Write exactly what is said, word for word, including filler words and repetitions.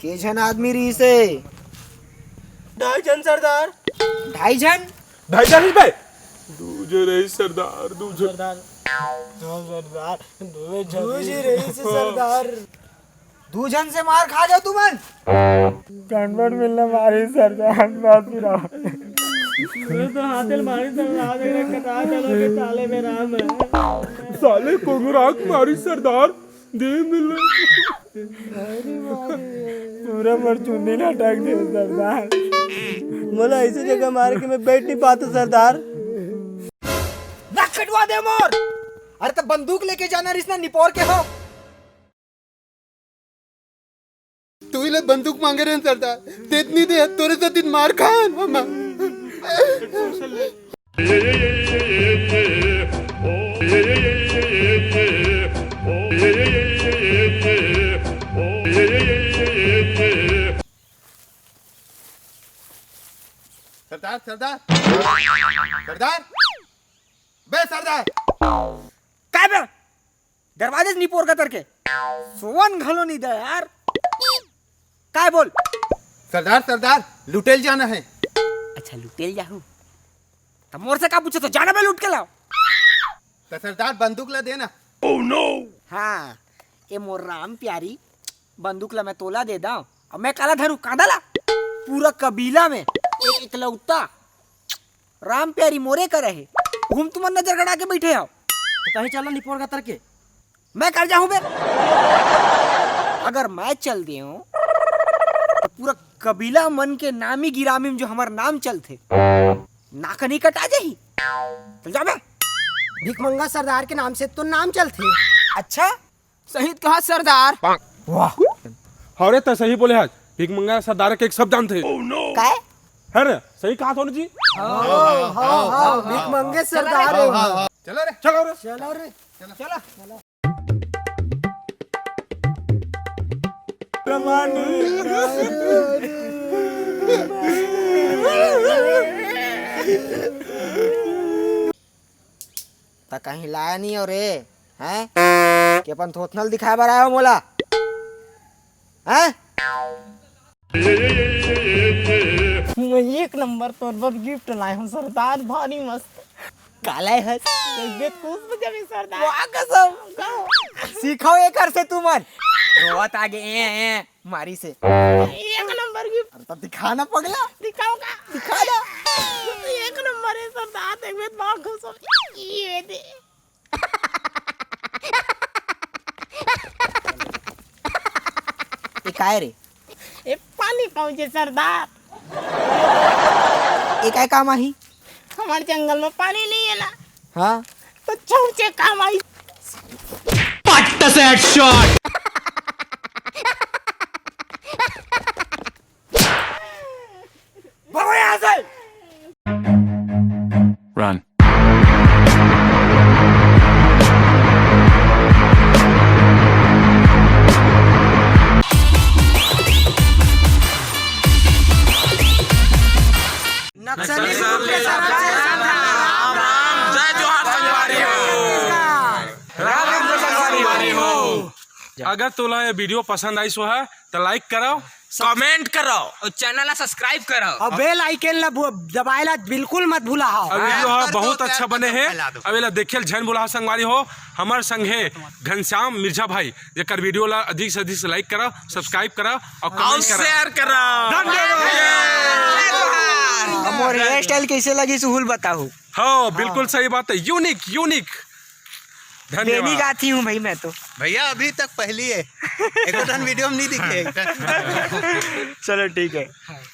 के झन आदमी रहिस हे? ढाई झन सरदार। ढाई झन? ढाई झन रहिस बे? दू झन रहिस सरदार, दू झन। सरदार, हाँ सरदार, दू झन। दू झन रहिस सरदार। दू झन से मार खा जाव तुमन। गड़बड़ मिलने मारी सरदार, बाप रे। मैं तो हाथे ल मारी सरदार, देख रे, कटा चलो के ताले में राम है। साले कोंगराक मारी सरदार, दे मिल। पूरा मोर चुन्नी लटक दे सरदार। मोला ऐसी जगह मार के मैं बैठ नहीं पाता सरदार। नाक कटवा दे मोर। अरे त बंदूक लेके जाना रिस ना निपोर के हो। तू ही ले बंदूक मांगे रहे सरदार, देत नहीं दे, तोरे से दिन मार खान हम। सरदार, सरदार, सरदार, बे सरदार। काय बे? दरवाजे से निपोर कतर के। सोवन घलो नहीं दे यार। काय बोल? सरदार, सरदार, लुटेल जाना है। अच्छा, लुटेल जाहू? त मोर से का पूछे तो जाना बे लूट के लाव। त सरदार बंदूक ला देना। हाँ, ए मोर राम प्यारी, बंदूक ला मैं तोला दे दाव। अब मैं काला धरू कांदा ला? पूरा कबीला में एक इकलौता राम प्यारी मोरे करा हे। घूम तुमन नजर गड़ा के बैठे हव। त कहीं चला निपोर कतर के। मैं कर जाहूं बे? अगर मैं चल देव, त पूरा कबीला मन के नामी गिरामी में जो हमर नाम चलथे, नाक नहीं कटा जाही। चल जा बे। भिखमंगा सरदार के नाम से तो नाम चलथे। अच्छा? सही कहा सरदार। वाह। अरे त सही बोले आज। भिखमंगा सरदार के एक शब्द जानथे। काय? है रे, सही कहा सोनू जी। हाँ, हाँ, हाँ, भिखमंगे सरदार हे। चलो रे। चलो रे। चलो रे। चलो। त कहीं लाया नहीं हो रे, हैं? कि अपन थोथनल दिखाए बर आयो मोला, हैं? मैं एक नंबर तोर बर गिफ्ट लाए हूँ सरदार, भारी मस्त। काला है? तबीयत खुश हो जावे सरदार। वाह कसम। सीखो एकर से तुमन। रोवत आगे ए, ए। मारी से। एक नंबर गिफ्ट। अरे तो दिखा ना पगला। दिखाऊंगा। दिखा ना। एक नंबर है सरदार, देख मैं बहुत खुश हूँ। ये दे। ये काय रे? ये पानी पाउच है सरदार। ये काय काम आही? हमारे जंगल में पानी नहीं है ना। हाँ। तो चौचे काम आई। पट्ट से हेडशॉट। भागो यहाँ से। Run. नक्सली ग्रुप के तरफ से राम राम। जय जोहार संगवारी हो। राम राम संगवारी हो। अगर तोला ये वीडियो पसंद आइस होही त लाइक करव, कमेंट करव और चैनल ला सब्सक्राइब करव और बेल आइकन ला भू-, दबाए ला बिल्कुल मत भूला हो। अब वीडियो ह बहुत अच्छा बने हे। अब एला देखे ल झन भूला संगवारी हो। हमर संग हे घनश्याम मिर्जा भाई, जेकर वीडियो ला अधिक से अधिक लाइक करव, सब्सक्राइब करव और कमेंट करव। शेयर करव। धन्यवाद। अब मोर हेयर स्टाइल कैसे लगी सुहुल बताहू। हाँ, बिल्कुल सही बात है। Unique, unique. धन्यवाद। बेनी गाती हूँ भाई मैं तो। भैया अभी तक पहली है। एको ठन वीडियो में नहीं दिखे। चलो ठीक है।